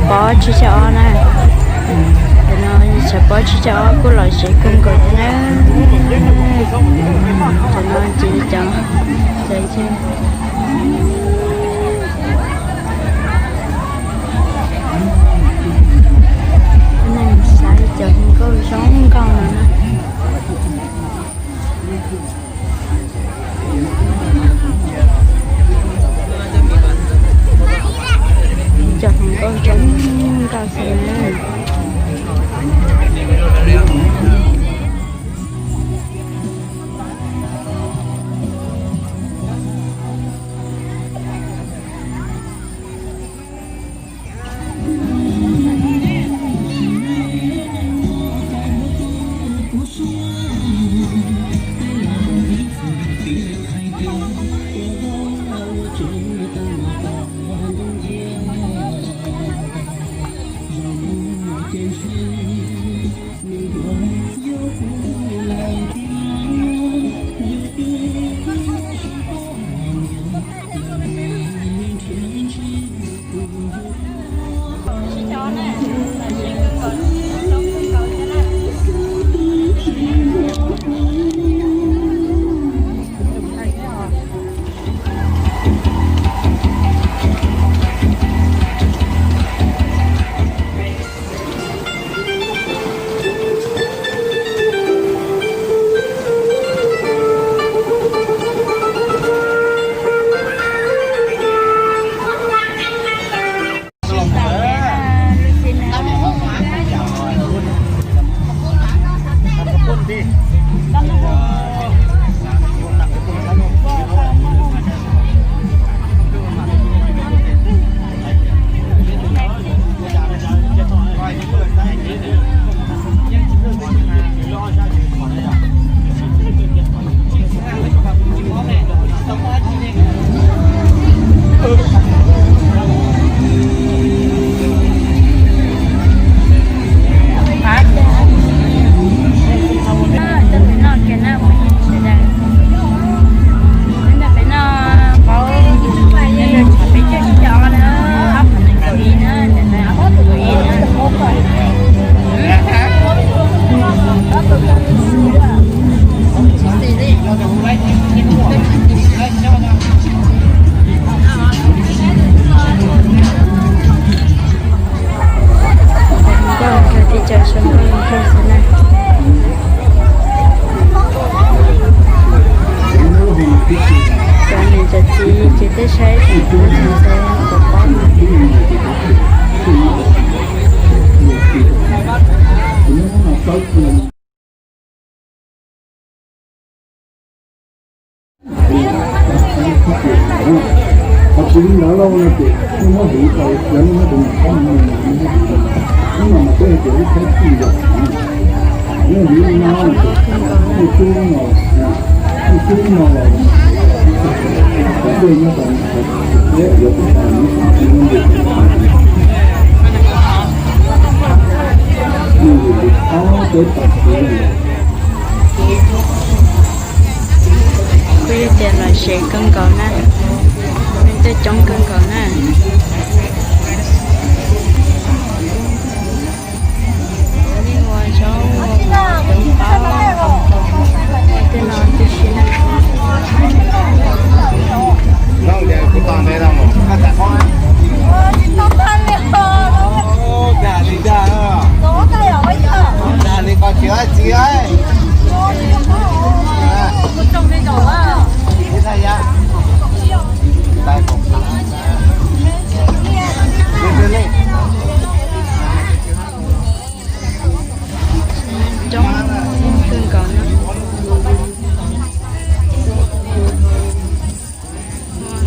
Pob tsib caug ob na. Cov no tshav pob tsib caug ob kuj lom zem kawg nkaus thiab na. Cov no ces cov, cov, nej xav li cov hluas nkauj zoo nkauj no na. Cov hluas nkauj zoo nkauj xwb na. Nkauj kawg, tib co zoo nkauj kawg xwb na. Cov niam cov txiv ces tej saib tsis tau txog xwb, pom pob. Kuj yog tias lom zem kawg nkaus na, neeg coob coob kawg nkaus na. Ua zaub, ua pob, ua tej no tib si na. Coob kawg nkaus na.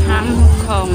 Hab, khoom,